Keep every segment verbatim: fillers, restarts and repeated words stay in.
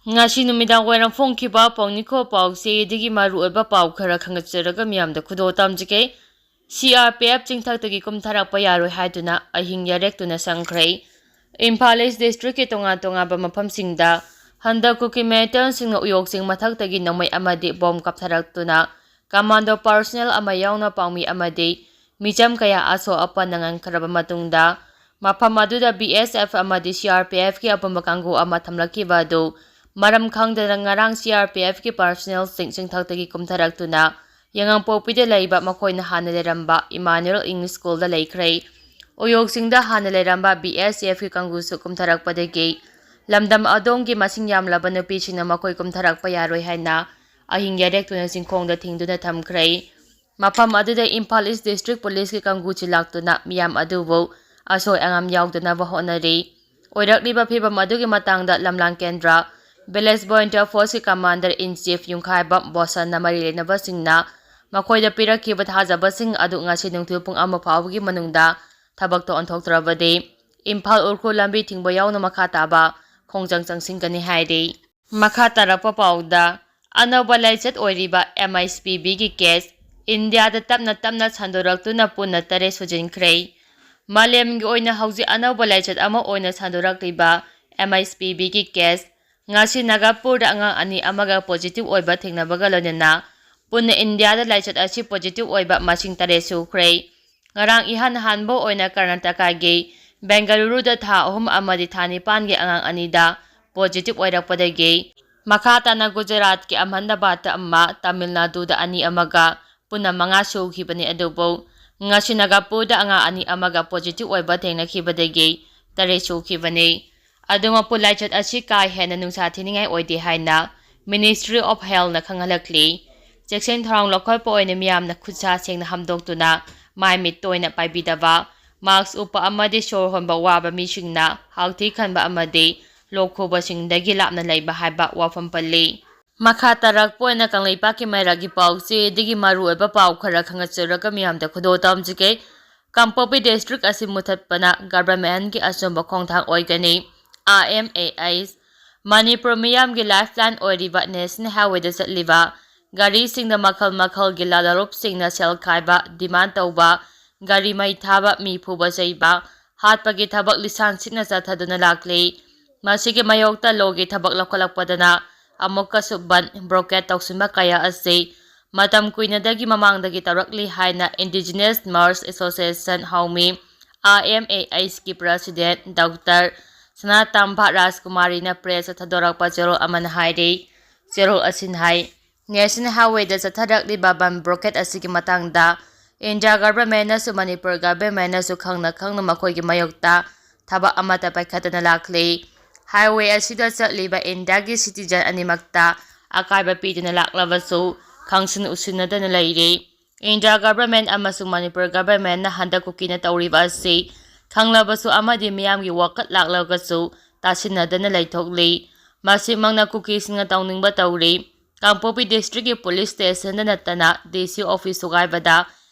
ꯉꯁꯤ ꯅꯨꯃꯤꯗꯥꯡ ꯋꯥꯏꯔꯝ ꯐꯣꯡꯈꯤꯕ ꯄꯥꯎꯅꯤꯈꯣ ꯄꯥꯎꯆꯦꯗꯒꯤ ꯃꯔꯨꯑꯣꯏꯕ ꯄꯥꯎ ꯈꯔ ꯈꯪꯒꯠꯆꯔꯒ ꯃꯤꯌꯥꯝꯗ ꯈꯨꯗꯣꯜ ꯇꯝꯖꯒꯦ꯫ ꯁꯤ ꯑꯥꯔ ꯄꯤ ꯑꯦꯐ ꯆꯤꯡꯊꯛꯇꯒꯤ ꯀꯨꯝꯊꯔꯛꯄ ꯌꯥꯔꯣꯏ ꯍꯥꯏꯗꯨꯅ ꯑꯍꯤꯡ ꯌꯥꯔꯦꯛꯇꯨꯅ ꯆꯪꯈ꯭ꯔꯦ꯫ ꯏꯝꯐꯥꯜ ꯏꯁ ꯗꯤꯁꯇ꯭ꯔꯤꯛꯀꯤ ꯇꯣꯉꯥꯟ ꯇꯣꯉꯥꯟꯕ ꯃꯐꯝꯁꯤꯡꯗ ꯍꯟꯗꯛ ꯀꯨꯀꯤ ꯃꯤꯂꯤꯇꯦꯟꯁꯤꯡꯅ ꯎꯌꯣꯛ ꯆꯤꯡ ꯃꯊꯛꯇꯒꯤ ꯅꯣꯡꯃꯩ ꯑꯃꯗꯤ ꯕꯣꯝ ꯀꯥꯞꯊꯔꯛꯇꯨꯅ ꯀꯃꯥꯟꯗꯣ ꯄꯥꯔꯁꯣꯅꯦꯜ ꯑꯃ ꯌꯥꯎꯅ ꯄꯥꯎꯃꯤ ꯑꯃꯗꯤ ꯃꯤꯆꯝ ꯀꯌꯥ ꯑꯁꯣꯛ ꯑꯄꯟ ꯅꯪꯍꯟꯈ꯭ꯔꯕ ꯃꯇꯨꯡꯗ, ꯃꯐꯝ ꯑꯗꯨꯗ ꯕꯤ ꯑꯦꯁ ꯑꯦꯐ ꯑꯃꯗꯤ ꯁꯤ ꯑꯥꯔ ꯄꯤ ꯑꯦꯐꯀꯤ ꯑꯄꯨꯟꯕ ꯀꯥꯡꯕꯨ ꯑꯃ ꯊꯝꯂꯛꯈꯤꯕ ꯑꯗꯨ ꯃꯔꯝ ꯈꯪꯗꯅ ꯉꯔꯥꯡ ꯁꯤ ꯑꯥꯔ ꯄꯤ ꯑꯦꯐꯀꯤ ꯄꯥꯔꯁꯣꯅꯦꯜꯁꯤꯡ ꯆꯤꯡꯊꯛꯇꯒꯤ ꯀꯨꯝꯊꯔꯛꯇꯨꯅ ꯌꯥꯉꯥꯡꯄꯣꯛꯄꯤꯗ ꯂꯩꯕ ꯃꯈꯣꯏꯅ ꯍꯥꯟꯅ ꯂꯩꯔꯝꯕ ꯏꯃꯥꯅꯨꯑꯦꯜ ꯏꯪꯂꯤꯁ ꯁ꯭ꯀꯨꯜꯗ ꯂꯩꯈ꯭ꯔꯦ꯫ ꯎꯌꯣꯛꯁꯤꯡꯗ ꯍꯥꯟꯅ ꯂꯩꯔꯝꯕ ꯕꯤ ꯑꯦꯁ ꯑꯦꯐꯀꯤ ꯀꯥꯡꯕꯨꯁꯨ ꯀꯨꯝꯊꯔꯛꯄꯗꯒꯤ ꯂꯝꯗꯝ ꯑꯗꯣꯝꯒꯤ ꯃꯁꯤꯡ ꯌꯥꯝꯂꯕ ꯅꯨꯄꯤꯁꯤꯡꯅ ꯃꯈꯣꯏ ꯀꯨꯝꯊꯔꯛꯄ ꯌꯥꯔꯣꯏ ꯍꯥꯏꯅ ꯑꯍꯤꯡ ꯌꯥꯔꯦꯛꯇꯨꯅ ꯆꯤꯡꯈꯣꯡꯗ ꯊꯤꯡꯗꯨꯅ ꯊꯝꯈ꯭ꯔꯦ꯫ ꯃꯐꯝ ꯑꯗꯨꯗ ꯏꯝꯐꯥꯜ ꯏꯁ ꯗꯤꯁꯇ꯭ꯔꯤꯛ ꯄꯨꯂꯤꯁꯀꯤ ꯀꯥꯡꯕꯨꯁꯤ ꯂꯥꯛꯇꯨꯅ ꯃꯤꯌꯥꯝ ꯑꯗꯨꯕꯨ ꯑꯁꯣꯏ ꯑꯉꯥꯝ ꯌꯥꯎꯗꯅꯕ ꯍꯣꯠꯅꯔꯤ꯫ ꯑꯣꯏꯔꯛꯂꯤꯕ ꯐꯤꯕꯝ ꯑꯗꯨꯒꯤ ꯃꯇꯥꯡꯗ ꯂꯝꯂꯥꯡ ꯀꯦꯟꯗ꯭ꯔ, ꯚꯤꯂꯦꯖ ꯚꯣꯂꯨꯟꯇꯤꯌꯔ ꯐꯣꯔꯁꯀꯤ ꯀꯃꯥꯟꯗꯔ ꯏꯟ ꯆꯤꯐ ꯌꯨꯝꯈꯥꯏꯕꯝ ꯕꯣꯁꯟꯅ ꯃꯔꯤ ꯂꯩꯅꯕꯁꯤꯡꯅ ꯃꯈꯣꯏꯗ ꯄꯤꯔꯛꯈꯤꯕ ꯊꯥꯖꯕꯁꯤꯡ ꯑꯗꯨ ꯉꯁꯤ ꯅꯨꯡꯊꯤꯜ ꯄꯨꯡ ꯑꯃ ꯐꯥꯎꯕꯒꯤ ꯃꯅꯨꯡꯗ ꯊꯕꯛꯇ ꯑꯣꯟꯊꯣꯛꯇ꯭ꯔꯕꯗꯤ ꯏꯝꯐꯥꯜ ꯎꯈ꯭ꯔꯨꯜ ꯂꯝꯕꯤ ꯊꯤꯡꯕ ꯌꯥꯎꯅ ꯃꯈꯥ ꯇꯥꯕ ꯈꯣꯡꯖꯪ ꯆꯪꯁꯤꯟꯒꯅꯤ ꯍꯥꯏꯔꯤ꯫ ꯃꯈꯥ ꯇꯥꯔꯛꯄ ꯄꯥꯎꯗ, ꯑꯅꯧꯕ ꯂꯥꯏꯆꯠ ꯑꯣꯏꯔꯤꯕ ꯑꯦꯝ ꯑꯩꯆ ꯄꯤ ꯚꯤꯒꯤ ꯀꯦꯁ ꯏꯟꯗꯤꯌꯥꯗ ꯇꯞꯅ ꯇꯞꯅ ꯁꯟꯗꯣꯔꯛꯇꯨꯅ ꯄꯨꯟꯅ ꯇꯔꯦꯠ ꯁꯨꯖꯤꯟꯈ꯭ꯔꯦ꯫ ꯃꯥꯂꯦꯝꯒꯤ ꯑꯣꯏꯅ ꯍꯧꯖꯤꯛ ꯑꯅꯧꯕ ꯂꯥꯏꯆꯠ ꯑꯃ ꯑꯣꯏꯅ ꯁꯟꯗꯣꯔꯛꯂꯤꯕ ꯑꯦꯝ ꯑꯩꯆ ꯄꯤ ꯚꯤꯒꯤ ꯀꯦꯁ ꯉꯁꯤ ꯅꯥꯒꯥꯄꯨꯔꯗ ꯑꯉꯥꯡ ꯑꯅꯤ ꯑꯃꯒ ꯄꯣꯖꯤꯇꯤꯚ ꯑꯣꯏꯕ ꯊꯦꯡꯅꯕꯒ ꯂꯣꯏꯅꯅ ꯄꯨꯟꯅ ꯏꯟꯗꯤꯌꯥꯗ ꯂꯥꯏꯆꯠ ꯑꯁꯤ ꯄꯣꯖꯤꯇꯤꯚ ꯑꯣꯏꯕ ꯃꯁꯤꯡ ꯇꯔꯦꯠ ꯁꯨꯈ꯭ꯔꯦ꯫ ꯉꯔꯥꯡ ꯏꯍꯥꯟ ꯍꯥꯟꯕ ꯑꯣꯏꯅ ꯀꯔꯅꯥꯇꯀꯥꯒꯤ ꯕꯦꯡꯒꯂꯨꯔꯨꯗ ꯊꯥ ꯑꯍꯨꯝ ꯑꯃꯗꯤ ꯊꯥ ꯅꯤꯄꯥꯟꯒꯤ ꯑꯉꯥꯡ ꯑꯅꯤꯗ ꯄꯣꯖꯤꯇꯤꯚ ꯑꯣꯏꯔꯛꯄꯗꯒꯤ ꯃꯈꯥ ꯇꯥꯅ ꯒꯨꯖꯔꯥꯠꯀꯤ ꯑꯍꯃꯗꯥꯕꯥꯗꯇ ꯑꯃ, ꯇꯥꯃꯤꯜ ꯅꯥꯗꯨꯗ ꯑꯅꯤ ꯑꯃꯒ ꯄꯨꯟꯅ ꯃꯉꯥ ꯁꯨꯈꯤꯕꯅꯤ꯫ ꯑꯗꯨꯕꯨ ꯉꯁꯤ ꯅꯥꯒꯥꯄꯨꯔꯗ ꯑꯉꯥꯡ ꯑꯅꯤ ꯑꯃꯒ ꯄꯣꯖꯤꯇꯤꯚ ꯑꯣꯏꯕ ꯊꯦꯡꯅꯈꯤꯕꯗꯒꯤ ꯇꯔꯦꯠ ꯁꯨꯈꯤꯕꯅꯤ꯫ ꯑꯗꯨꯃꯛꯄꯨ ꯂꯥꯏꯆꯠ ꯑꯁꯤ ꯀꯥ ꯍꯦꯟꯅ ꯅꯨꯡꯁꯥ ꯊꯤꯅꯤꯡꯉꯥꯏ ꯑꯣꯏꯗꯦ ꯍꯥꯏꯅ Ministry of Healthꯅ ꯈꯪꯍꯜꯂꯛꯂꯤ꯫ ꯆꯦꯛꯁꯤꯟ ꯊꯧꯔꯥꯡ ꯂꯧꯈꯠꯄ ꯑꯣꯏꯅ ꯃꯤꯌꯥꯝꯅ ꯈꯨꯠ ꯁꯥ ꯁꯦꯡꯅ ꯍꯥꯝꯗꯣꯛꯇꯨꯅ, ꯃꯥꯏ ꯃꯤꯠ ꯇꯣꯏꯅ ꯄꯥꯏꯕꯤꯗꯕ, ꯃꯥꯁ꯭ꯛ ꯎꯞꯄ ꯑꯃꯗꯤ ꯁꯣꯔ ꯍꯣꯟꯕ ꯋꯥꯕ ꯃꯤꯁꯤꯡꯅ ꯍꯥꯛꯊꯤ ꯈꯟꯕ ꯑꯃꯗꯤ ꯂꯣꯛ ꯈꯨꯕꯁꯤꯡꯗꯒꯤ ꯂꯥꯞꯅ ꯂꯩꯕ ꯍꯥꯏꯕ ꯋꯥꯐꯝ ꯄꯜꯂꯤ꯫ ꯃꯈꯥ ꯇꯥꯔꯛꯄ ꯑꯣꯏꯅ ꯀꯪꯂꯩꯄꯥꯛꯀꯤ ꯃꯩꯔꯥꯒꯤ ꯄꯥꯎꯆꯦꯗꯒꯤ ꯃꯔꯨꯑꯣꯏꯕ ꯄꯥꯎ ꯈꯔ ꯈꯪꯒꯠꯆꯔꯒ ꯃꯤꯌꯥꯝꯗ ꯈꯨꯗꯣꯜ ꯇꯝꯖꯒꯦ꯫ ꯀꯥꯡꯄꯣꯛꯄꯤ ꯗꯤꯁꯇ꯭ꯔꯤꯛ ꯑꯁꯤ ꯃꯨꯊꯠꯄꯅ ꯒꯚꯔꯟꯃꯦꯟꯒꯤ ꯑꯆꯨꯝꯕ ꯈꯣꯡꯊꯥꯡ ꯑꯣꯏꯒꯅꯤ꯫ ꯑꯥꯏ ꯑꯦꯝ ꯑꯦ ꯑꯩꯆ ꯃꯅꯤꯄꯨꯔ ꯃꯤꯌꯥꯝꯒꯤ ꯂꯥꯏꯐ ꯂꯥꯏꯟ ꯑꯣꯏꯔꯤꯕ ꯅꯦꯁꯅꯦꯜ ꯍꯥꯏꯋꯦꯗ ꯆꯠꯂꯤꯕ ꯒꯥꯔꯤꯁꯤꯡꯗ ꯃꯈꯜ ꯃꯈꯜꯒꯤ ꯂꯥꯜꯂꯔꯨꯞꯁꯤꯡꯅ ꯁꯦꯜ ꯈꯥꯏꯕ ꯗꯤꯃꯥꯟ ꯇꯧꯕ, ꯒꯥꯔꯤ ꯃꯩ ꯊꯥꯕ, ꯃꯤ ꯐꯨꯕ ꯆꯩꯕ, ꯍꯥꯠꯄꯒꯤ ꯊꯕꯛ ꯂꯤꯁꯥꯡ ꯁꯤꯠꯅ ꯆꯠꯊꯗꯨꯅ ꯂꯥꯛꯂꯤ꯫ ꯃꯁꯤꯒꯤ ꯃꯥꯌꯣꯛꯇ ꯂꯣꯒꯤ ꯊꯕꯛ ꯂꯧꯈꯠꯂꯛꯄꯗꯅ ꯑꯃꯨꯛꯀꯁꯨ ꯕꯟ ꯕ꯭ꯂꯣꯀꯦꯠ ꯇꯧꯁꯤꯟꯕ ꯀꯌꯥ ꯑꯁꯤ ꯃꯇꯝ ꯀꯨꯏꯅꯗꯒꯤ ꯃꯃꯥꯡꯗꯒꯤ ꯇꯧꯔꯛꯂꯤ ꯍꯥꯏꯅ ꯏꯟꯗꯤꯖꯤꯅꯁ ꯃꯥꯔꯁ ꯑꯦꯁꯣꯁꯤꯌꯦꯁꯟ ꯍꯥꯎꯃꯤ, ꯑꯥꯏ ꯑꯦꯝ ꯑꯦ ꯑꯩꯆꯀꯤ ꯄ꯭ꯔꯁꯤꯗꯦꯟ ꯗꯣꯛꯇꯔ ꯁꯅꯥꯇꯝꯚꯥ ꯔꯥꯖꯀꯨꯃꯥꯔꯤꯅ ꯄ꯭ꯔꯦꯁꯇ ꯊꯥꯗꯣꯔꯛꯄ ꯆꯦꯔꯣꯜ ꯑꯃꯅ ꯍꯥꯏꯔꯤ꯫ ꯆꯦꯔꯣꯜ ꯑꯁꯤꯅ ꯍꯥꯏ, ꯅꯦꯁꯅꯦꯜ ꯍꯥꯏꯋꯦꯗ ꯆꯠꯊꯔꯛꯂꯤꯕ ꯕꯟ ꯕ꯭ꯂꯣꯀꯦꯠ ꯑꯁꯤꯒꯤ ꯃꯇꯥꯡꯗ ꯏꯟꯗꯤꯌꯥ ꯒꯚꯔꯟꯃꯦꯟꯠꯅꯁꯨ ꯃꯅꯤꯄꯨꯔ ꯒꯚꯔꯟꯃꯦꯟꯠꯅꯁꯨ ꯈꯪꯅ ꯈꯪꯅ ꯃꯈꯣꯏꯒꯤ ꯃꯥꯌꯣꯛꯇ ꯊꯕꯛ ꯑꯃꯠꯇ ꯄꯥꯏꯈꯠꯇꯅ ꯂꯥꯛꯂꯤ꯫ ꯍꯥꯏꯋꯦ ꯑꯁꯤꯗ ꯆꯠꯂꯤꯕ ꯏꯟꯗꯤꯌꯥꯒꯤ ꯁꯤꯇꯤꯖꯟ ꯑꯅꯤꯃꯛꯇ ꯑꯀꯥꯏꯕ ꯄꯤꯗꯨꯅ ꯂꯥꯛꯂꯕꯁꯨ ꯈꯪꯁꯤꯟ ꯎꯁꯤꯟꯅꯗꯅ ꯂꯩꯔꯤ꯫ ꯏꯟꯗꯤꯌꯥ ꯒꯚꯔꯟꯃꯦꯟꯠ ꯑꯃꯁꯨꯡ ꯃꯅꯤꯄꯨꯔ ꯒꯚꯔꯟꯃꯦꯟꯠꯅ ꯍꯟꯗꯛ ꯀꯨꯀꯤꯅ ꯇꯧꯔꯤꯕ ꯑꯁꯤ ꯈꯪꯂꯕꯁꯨ ꯑꯃꯗꯤ ꯃꯤꯌꯥꯝꯒꯤ ꯋꯥꯀꯠ ꯂꯥꯛꯂꯒꯁꯨ ꯇꯥꯁꯤꯟꯅꯗꯅ ꯂꯩꯊꯣꯛꯂꯤ꯫ ꯃꯁꯤꯃꯛꯅ ꯀꯨꯀꯤꯁꯤꯡꯅ ꯇꯧꯅꯤꯡꯕ ꯇꯧꯔꯤ꯫ ꯀꯥꯡꯄꯣꯛꯄꯤ ꯗꯤꯁꯇ꯭ꯔꯤꯛꯀꯤ ꯄꯨꯂꯤꯁ ꯁ꯭ꯇꯦꯁꯟꯗ ꯅꯠꯇꯅ ꯗꯤ ꯁꯤ ꯑꯣꯐꯤꯁ ꯊꯨꯒꯥꯏꯕꯗ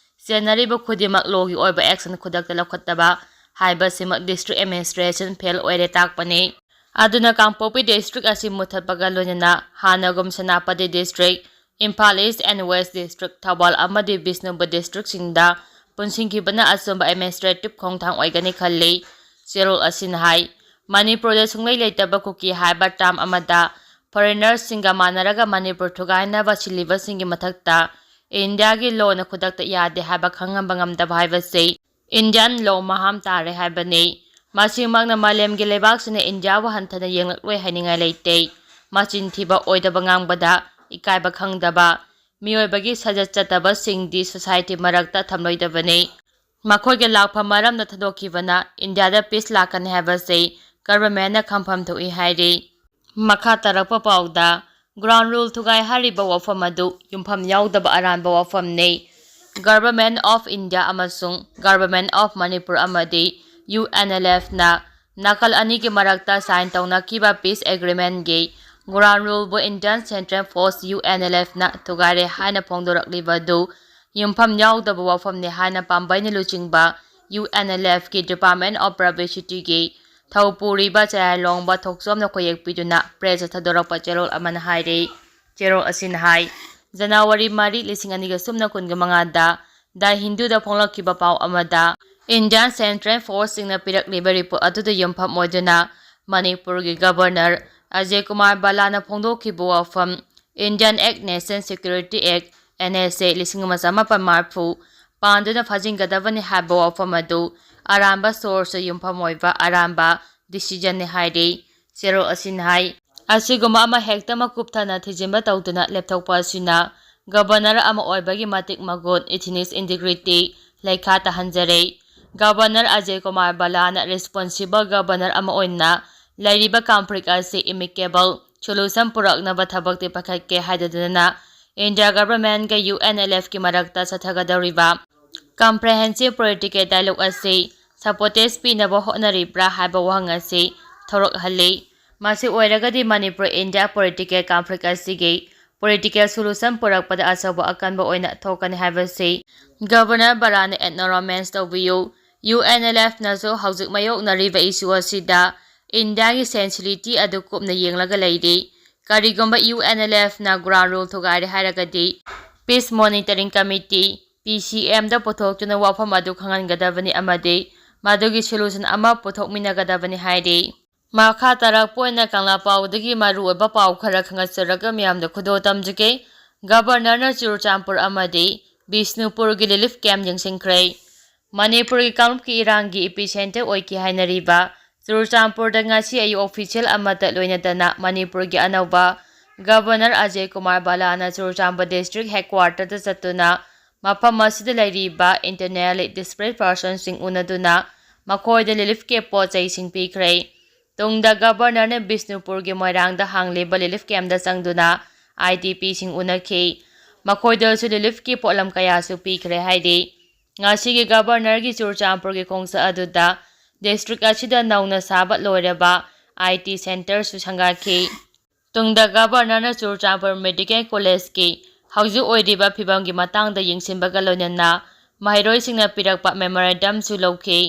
ꯆꯦꯟꯅꯔꯤꯕ ꯈꯨꯗꯤꯡꯃꯛ ꯂꯣꯒꯤ ꯑꯣꯏꯕ ꯑꯦꯛꯁꯟ ꯈꯨꯗꯛꯇ ꯂꯧꯈꯠꯇꯕ ꯍꯥꯏꯕꯁꯤꯃꯛ ꯗꯤꯁꯇ꯭ꯔꯤꯛ ꯑꯦꯗꯃꯤꯅꯤꯁꯇ꯭ꯔꯦꯁꯟ ꯐꯦꯜ ꯑꯣꯏꯔꯦ ꯇꯥꯛꯄꯅꯤ꯫ ꯑꯗꯨꯅ ꯀꯥꯡꯄꯣꯛꯄꯤ ꯗꯤꯁꯇ꯭ꯔꯤꯛ ꯑꯁꯤ ꯃꯨꯠꯊꯠꯄꯒ ꯂꯣꯏꯅꯅ ꯍꯥꯟꯅꯒꯨꯝ Senapati district, Imphal east and west district, Thoubal ꯑꯃꯗꯤ ꯕꯤꯁꯅꯨꯄꯨꯔ ꯗꯤꯁꯇ꯭ꯔꯤꯛꯁꯤꯡꯗ ꯄꯨꯟꯁꯤꯟꯈꯤꯕꯅ ꯑꯆꯨꯝꯕ ꯑꯦꯗꯃꯤꯅꯤꯁꯇ꯭ꯔꯦꯇꯤꯚ ꯈꯣꯡꯊꯥꯡ ꯑꯣꯏꯒꯅꯤ ꯈꯜꯂꯤ꯫ ꯆꯦꯔꯣꯜ ꯑꯁꯤꯅ ꯍꯥꯏ, ꯃꯅꯤꯄꯨꯔꯗ ꯁꯨꯡꯂꯩ ꯂꯩꯇꯕ ꯀꯨꯀꯤ ꯍꯥꯏꯕ ꯇꯥꯔꯝ ꯑꯃꯗ ꯐꯣꯔꯦꯅꯔꯁꯤꯡꯒ ꯃꯥꯟꯅꯔꯒ ꯃꯅꯤꯄꯨꯔ ꯊꯨꯒꯥꯏꯅꯕ ꯁꯤꯜꯂꯤꯕꯁꯤꯡꯒꯤ ꯃꯊꯛꯇ ꯏꯟꯗꯤꯌꯥꯒꯤ ꯂꯣꯅ ꯈꯨꯗꯛꯇ ꯌꯥꯗꯦ ꯍꯥꯏꯕ ꯈꯪꯍꯟꯕ ꯉꯝꯗꯕ ꯍꯥꯏꯕꯁꯤ ꯏꯟꯗꯤꯌꯥꯟ ꯂꯣ ꯃꯍꯥꯝ ꯇꯥꯔꯦ ꯍꯥꯏꯕꯅꯤ꯫ ꯃꯁꯤꯃꯛꯅ ꯃꯥꯂꯦꯝꯒꯤ ꯂꯩꯕꯥꯛꯁꯤꯡꯅ ꯏꯟꯗꯤꯌꯥꯕꯨ ꯍꯟꯊꯅ ꯌꯦꯡꯂꯛꯂꯣꯏ ꯍꯥꯏꯅꯤꯡꯉꯥꯏ ꯂꯩꯇꯦ꯫ ꯃꯆꯤꯟ ꯊꯤꯕ, ꯑꯣꯏꯗꯕ ꯉꯥꯡꯕꯗ ꯏꯀꯥꯏꯕ ꯈꯪꯗꯕ, ꯃꯤꯑꯣꯏꯕꯒꯤ ꯁꯥꯖꯠ ꯆꯠꯇꯕꯁꯤꯡꯗꯤ ꯁꯣꯁꯥꯏꯇꯤ ꯃꯔꯛꯇ ꯊꯝꯂꯣꯏꯗꯕꯅꯤ꯫ ꯃꯈꯣꯏꯒꯤ ꯂꯥꯛꯐꯝ ꯃꯔꯝꯗ ꯊꯥꯗꯣꯛꯈꯤꯕꯅ ꯏꯟꯗꯤꯌꯥꯗ ꯄꯤꯁ ꯂꯥꯛꯀꯅꯤ ꯍꯥꯏꯕꯁꯤ ꯒꯚꯔꯟꯃꯦꯟꯠꯅ ꯈꯪꯐꯝ ꯊꯣꯛꯏ ꯍꯥꯏꯔꯤ꯫ ꯃꯈꯥ ꯇꯥꯔꯛꯄ ꯄꯥꯎꯗ, ꯒ꯭ꯔꯥꯎꯟ ꯔꯨꯜ ꯊꯨꯒꯥꯏ ꯍꯥꯏꯔꯤꯕ ꯋꯥꯐꯝ ꯑꯗꯨ ꯌꯨꯝꯐꯝ ꯌꯥꯎꯗꯕ ꯑꯔꯥꯟꯕ ꯋꯥꯐꯝꯅꯤ꯫ ꯒꯚꯔꯟꯃꯦꯟꯠ ꯑꯣꯐ ꯏꯟꯗꯤꯌꯥ ꯑꯃꯁꯨꯡ ꯒꯚꯔꯟꯃꯦꯟꯠ ꯑꯣꯐ ꯃꯅꯤꯄꯨꯔ ꯑꯃꯗꯤ ꯌꯨ ꯑꯦꯟ ꯑꯦꯜ ꯑꯦꯐꯅ ꯅꯥꯀꯜ ꯑꯅꯤꯒꯤ ꯃꯔꯛꯇ ꯁꯥꯏꯟ ꯇꯧꯅꯈꯤꯕ ꯄꯤꯁ ꯑꯦꯒ꯭ꯔꯤꯃꯦꯟꯠꯀꯤ ꯒ꯭ꯔꯥꯎꯟ ꯔꯨꯜꯕꯨ Indian central force, U N L ꯑꯦꯐꯅ ꯊꯨꯒꯥꯏꯔꯦ ꯍꯥꯏꯅ ꯐꯣꯡꯗꯣꯔꯛꯂꯤꯕ ꯑꯗꯨ ꯌꯨꯝꯐꯝ ꯌꯥꯎꯗꯕ ꯋꯥꯐꯝꯅꯤ ꯍꯥꯏꯅ ꯄꯥꯝꯕꯩꯅ ꯂꯨꯆꯤꯡꯕ ꯌꯨ ꯑꯦꯟ ꯑꯦꯜ ꯑꯦꯐꯀꯤ ꯗꯤꯄꯥꯔꯠꯃꯦꯟꯠ ꯑꯣꯐ ꯄꯕ꯭ꯂꯤꯁꯤꯇꯤꯒꯤ ꯊꯧ ꯄꯨꯔꯤꯕ ꯆꯌꯥꯏꯂꯣꯡꯕ ꯊꯣꯛꯆꯣꯝꯅ ꯈꯣꯏꯌꯦꯛ ꯄꯤꯗꯨꯅ ꯄ꯭ꯔꯦꯁꯇ ꯊꯥꯗꯣꯔꯛꯄ ꯆꯦꯔꯣꯜ ꯑꯃꯅ ꯍꯥꯏꯔꯤ꯫ ꯆꯦꯔꯣꯜ ꯑꯁꯤꯅ ꯍꯥꯏ, ꯖꯅꯋꯥꯔꯤ ꯃꯔꯤ, ꯂꯤꯁꯤꯡ ꯑꯅꯤꯒ ꯁꯨꯞꯅ ꯀꯨꯟꯒ ꯃꯉꯥꯗ ꯗ ꯍꯤꯟꯗꯨꯗ ꯐꯣꯡꯂꯛꯈꯤꯕ ꯄꯥꯎ ꯑꯃꯗ, ꯏꯟꯗꯤꯌꯥꯟ ꯁꯦꯟꯇ꯭ꯔꯦꯜ ꯐꯣꯔꯁꯁꯤꯡꯅ ꯄꯤꯔꯛꯂꯤꯕ ꯔꯤꯄꯣꯔꯠ ꯑꯗꯨꯗ ꯌꯨꯝꯐꯝ ꯑꯣꯏꯗꯨꯅ ꯃꯅꯤꯄꯨꯔꯒꯤ ꯒꯕꯔꯅꯔ ꯑꯖꯌ ꯀꯨꯃꯥꯔ ꯕꯂꯥꯅ ꯐꯣꯡꯗꯣꯛꯈꯤꯕ ꯋꯥꯐꯝ, Indian Act, National Security Act, N S A, ꯂꯤꯁꯤꯡ ꯑꯃ ꯆꯃꯥꯄꯟ ꯃꯔꯤꯐꯨ ꯄꯥꯟꯗꯨꯅ ꯐꯥꯖꯤꯟꯒꯗꯕꯅꯤ ꯍꯥꯏꯕ ꯋꯥꯐꯝ ꯑꯗꯨ ꯑꯔꯥꯟꯕ ꯁꯣꯔꯁꯇ ꯌꯨꯝꯐꯝ ꯑꯣꯏꯕ ꯑꯔꯥꯟꯕ ꯗꯤꯁꯤꯖꯟꯅꯤ ꯍꯥꯏꯔꯤ꯫ ꯆꯦꯔꯣꯜ ꯑꯁꯤꯅ ꯍꯥꯏ, ꯑꯁꯤꯒꯨꯝꯕ ꯑꯃ ꯍꯦꯛꯇꯃꯛ ꯀꯨꯞꯊꯅ ꯊꯤꯖꯤꯟꯕ ꯇꯧꯗꯨꯅ ꯂꯦꯞꯊꯣꯛꯄ ꯑꯁꯤꯅ ꯒꯕꯔꯅꯔ ꯑꯃ ꯑꯣꯏꯕꯒꯤ ꯃꯇꯤꯛ ꯃꯒꯨꯟ, ꯏꯊꯤꯅꯤꯛꯁ ꯏꯟꯇꯤꯒ꯭ꯔꯤꯇꯤ ꯂꯩꯈꯥ ꯇꯥꯍꯟꯖꯔꯦ꯫ ꯒꯕꯔꯅꯔ ꯑꯖꯌ ꯀꯨꯃꯥꯔ ꯕꯂꯥꯅ ꯔꯦꯁꯄꯣꯟꯁꯤꯕꯜ ꯒꯕꯔꯅꯔ ꯑꯃ ꯑꯣꯏꯅ ꯂꯩꯔꯤꯕ ꯀꯟꯐ꯭ꯂꯤꯛ ꯑꯁꯤ ꯑꯦꯃꯤꯀꯦꯕꯜ ꯁꯣꯂꯨꯁꯟ ꯄꯨꯔꯛꯅꯕ ꯊꯕꯛꯇꯤ ꯄꯥꯏꯈꯠꯀꯦ ꯍꯥꯏꯗꯨꯅ ꯏꯟꯗꯤꯌꯥ ꯒꯚꯔꯟꯃꯦꯟꯠꯀ ꯌꯨ ꯑꯦꯟ ꯑꯦꯜ ꯑꯦꯐꯀꯤ ꯃꯔꯛꯇ ꯆꯠꯊꯒꯗꯧꯔꯤꯕ ꯀꯝꯄ꯭ꯔꯦꯍꯦꯟꯁꯤꯞ ꯄꯣꯂꯤꯇꯤꯀꯦꯜ ꯗꯥꯏꯂꯣꯒ ꯑꯁꯤ ꯁꯕꯣꯇꯦꯖ ꯄꯤꯅꯕ ꯍꯣꯠꯅꯔꯤꯕ꯭ꯔꯥ ꯍꯥꯏꯕ ꯋꯥꯍꯪ ꯑꯁꯤ ꯊꯣꯔꯛꯍꯜꯂꯤ꯫ ꯃꯁꯤ ꯑꯣꯏꯔꯒꯗꯤ ꯃꯅꯤꯄꯨꯔ ꯏꯟꯗꯤꯌꯥ ꯄꯣꯂꯤꯇꯤꯀꯦꯜ ꯀꯟꯐ꯭ꯂꯤꯛ ꯑꯁꯤꯒꯤ ꯄꯣꯂꯤꯇꯤꯀꯦꯜ ꯁꯣꯂꯨꯁꯟ ꯄꯨꯔꯛꯄꯗ ꯑꯆꯧꯕ ꯑꯀꯟꯕ ꯑꯣꯏꯅ ꯊꯣꯛꯀꯅꯤ ꯍꯥꯏꯕꯁꯤ ꯒꯕꯔꯅꯔ ꯕꯂꯥꯅ ꯑꯦꯛꯅꯣꯂꯣꯖꯃꯦꯟꯠ ꯇꯧꯕꯤꯌꯨ꯫ ꯌꯨ ꯑꯦꯟ ꯑꯦꯜ ꯑꯦꯐꯅꯁꯨ ꯍꯧꯖꯤꯛ ꯃꯥꯌꯣꯛꯅꯔꯤꯕ ꯏꯁꯨ ꯑꯁꯤꯗ ꯏꯟꯗꯤꯌꯥꯒꯤ ꯁꯦꯟꯁꯤꯕꯤꯂꯤꯇꯤ ꯑꯗꯨ ꯀꯨꯞꯅ ꯌꯦꯡꯂꯒ ꯂꯩꯔꯤ꯫ ꯀꯔꯤꯒꯨꯝꯕ ꯌꯨ ꯑꯦꯟ ꯑꯦꯜ ꯑꯦꯐꯅ ꯒ꯭ꯔꯥꯎꯟ ꯔꯨꯜ ꯊꯨꯒꯥꯏꯔꯦ ꯍꯥꯏꯔꯒꯗꯤ, ꯄꯤꯁ ꯃꯣꯅꯤꯇꯔꯤꯡ ꯀꯃꯤꯇꯤ, ꯄꯤ ꯁꯤ ꯑꯦꯝꯗ ꯄꯨꯊꯣꯛꯇꯨꯅ ꯋꯥꯐꯝ ꯑꯗꯨ ꯈꯪꯍꯟꯒꯗꯕꯅꯤ ꯑꯃꯗꯤ ꯃꯗꯨꯒꯤ ꯁꯣꯂꯨꯁꯟ ꯑꯃ ꯄꯨꯊꯣꯛꯃꯤꯟꯅꯒꯗꯕꯅꯤ ꯍꯥꯏꯔꯤ꯫ ꯃꯈꯥ ꯇꯥꯔꯛꯄ ꯑꯣꯏꯅ ꯀꯪꯂꯥ ꯄꯥꯎꯗꯒꯤ ꯃꯔꯨꯑꯣꯏꯕ ꯄꯥꯎ ꯈꯔ ꯈꯪꯍꯟꯖꯔꯒ ꯃꯤꯌꯥꯝꯗ ꯈꯨꯗꯣꯜ ꯇꯝꯖꯒꯦ꯫ ꯒꯕꯔꯅꯔꯅ ꯆꯨꯔꯆꯥꯟꯄꯨꯔ ꯑꯃꯗꯤ ꯕꯤꯁꯅꯨꯄꯨꯔꯒꯤ ꯔꯤꯂꯤꯐ ꯀꯦꯝꯞ ꯌꯦꯡꯁꯤꯟꯈ꯭ꯔꯦ꯫ ꯃꯅꯤꯄꯨꯔꯒꯤ ꯀꯥꯡꯂꯨꯞꯀꯤ ꯏꯔꯥꯡꯒꯤ ꯏꯄꯤꯁꯦꯟꯇꯔ ꯑꯣꯏꯈꯤ ꯍꯥꯏꯅꯔꯤꯕ ꯆꯨꯔꯆꯥꯟꯄꯨꯔꯗ ꯉꯁꯤ ꯑꯌꯨꯛ ꯑꯣꯐꯤꯁꯤꯌꯦꯜ ꯑꯃꯠꯇ ꯂꯣꯏꯅꯗꯅ ꯃꯅꯤꯄꯨꯔꯒꯤ ꯑꯅꯧꯕ ꯒꯕꯔꯅꯔ ꯑꯖꯌ ꯀꯨꯃꯥꯔ ꯕꯂꯥꯅ ꯆꯨꯔꯆꯥꯟꯄꯨꯔ ꯗꯤꯁꯇ꯭ꯔꯤꯛ ꯍꯦꯗꯀ꯭ꯋꯥꯇꯔꯗ ꯆꯠꯇꯨꯅ ꯃꯐꯝ ꯑꯁꯤꯗ ꯂꯩꯔꯤꯕ internally displaced personꯁꯤꯡ ꯎꯅꯗꯨꯅ ꯃꯈꯣꯏꯗ ꯔꯤꯂꯤꯐꯀꯤ ꯄꯣꯠ ꯆꯩꯁꯤꯡ ꯄꯤꯈ꯭ꯔꯦ꯫ ꯇꯨꯡꯗ ꯒꯕꯔꯅꯔꯅ ꯕꯤꯁꯅꯨꯄꯨꯔꯒꯤ ꯃꯣꯏꯔꯥꯡꯗ ꯍꯥꯡꯂꯤꯕ ꯔꯤꯂꯤꯐ ꯀꯦꯝꯞꯇ ꯆꯪꯗꯨꯅ ꯑꯥꯏ ꯗꯤ ꯄꯤꯁꯤꯡ ꯎꯅꯈꯤ꯫ ꯃꯈꯣꯏꯗꯁꯨ ꯔꯤꯂꯤꯐꯀꯤ ꯄꯣꯠꯂꯝ ꯀꯌꯥꯁꯨ ꯄꯤꯈ꯭ꯔꯦ ꯍꯥꯏꯔꯤ꯫ ꯉꯁꯤꯒꯤ ꯒꯕꯔꯅꯔꯒꯤ ꯆꯨꯔꯆꯥꯟꯄꯨꯔꯒꯤ ꯈꯣꯡꯆꯠ ꯑꯗꯨꯗ ꯗꯤꯁꯇ꯭ꯔꯤꯛ ꯑꯁꯤꯗ ꯅꯧꯅ ꯁꯥꯕ ꯂꯣꯏꯔꯕ ꯑꯥꯏ ꯇꯤ ꯁꯦꯟꯇꯔꯁꯨ ꯁꯪꯒꯥꯈꯤ꯫ ꯇꯨꯡꯗ ꯒꯕꯔꯅꯔꯅ ꯆꯨꯔꯆꯥꯟꯄꯨꯔ ꯃꯦꯗꯤꯀꯦꯜ ꯀꯣꯂꯦꯖꯀꯤ ꯍꯧꯖꯤꯛ ꯑꯣꯏꯔꯤꯕ ꯐꯤꯕꯝꯒꯤ ꯃꯇꯥꯡꯗ ꯌꯦꯡꯁꯤꯟꯕꯒ ꯂꯣꯏꯅꯅ ꯃꯍꯩꯔꯣꯏꯁꯤꯡꯅ ꯄꯤꯔꯛꯄ ꯃꯦꯃꯣꯔꯦꯟꯗꯝꯁꯨ ꯂꯧꯈꯤ꯫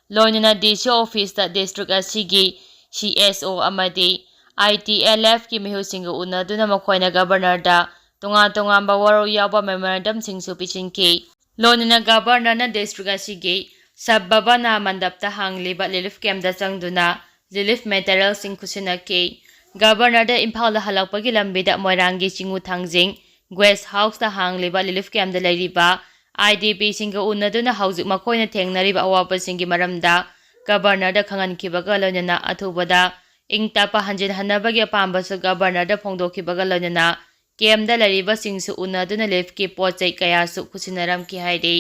ꯂꯣꯏꯅꯅ D C officeꯇ district ꯑꯁꯤꯒꯤ C S O ꯑꯃꯗꯤ I T L Fꯀꯤ ꯃꯤꯍꯨꯠꯁꯤꯡꯒ ꯎꯅꯗꯨꯅ ꯃꯈꯣꯏꯅ Governorꯗ ꯇꯣꯉꯥꯟ ꯇꯣꯉꯥꯟꯕ ꯋꯥꯔꯣꯜ ꯌꯥꯎꯕ memorandumꯁꯤꯡꯁꯨ ꯄꯤꯁꯤꯟꯈꯤ꯫ ꯂꯣꯏꯅꯅ Governorꯅ district ꯑꯁꯤꯒꯤ Sab Bhavana Mandapꯇ ꯍꯥꯡꯂꯤꯕ relief campꯇ ꯆꯪꯗꯨꯅ relief materialꯁꯤꯡ ꯈꯨꯠꯁꯤꯟꯅꯈꯤ꯫ Governorꯗ ꯏꯝꯐꯥꯜꯗ ꯍꯜꯂꯛꯄꯒꯤ ꯂꯝꯕꯤꯗ ꯃꯣꯏꯔꯥꯡꯒꯤ ꯆꯤꯡꯉꯨ ꯊꯥꯡꯖꯤꯡ guest houseꯇ ꯍꯥꯡꯂꯤꯕ relief campꯇ ꯂꯩꯔꯤꯕ IDPꯁꯤꯡꯒ ꯎꯅꯗꯨꯅ ꯍꯧꯖꯤꯛ ꯃꯈꯣꯏꯅ ꯊꯦꯡꯅꯔꯤꯕ ꯑꯋꯥꯕꯁꯤꯡꯒꯤ ꯃꯔꯝꯗ Governorꯗ ꯈꯪꯍꯟꯈꯤꯕꯒ ꯂꯣꯏꯅꯅ ꯑꯊꯨꯕꯗ ꯏꯪ ꯇꯞꯄ ꯍꯟꯖꯤꯟꯍꯟꯅꯕꯒꯤ ꯑꯄꯥꯝꯕꯁꯨ Governorꯗ ꯐꯣꯡꯗꯣꯛꯈꯤꯕꯒ ꯂꯣꯏꯅꯅ campꯇ ꯂꯩꯔꯤꯕꯁꯤꯡꯁꯨ ꯎꯅꯗꯨꯅ reliefꯀꯤ ꯄꯣꯠ ꯆꯩ ꯀꯌꯥꯁꯨ ꯈꯨꯠꯁꯤꯟꯅꯔꯝꯈꯤ ꯍꯥꯏꯔꯤ꯫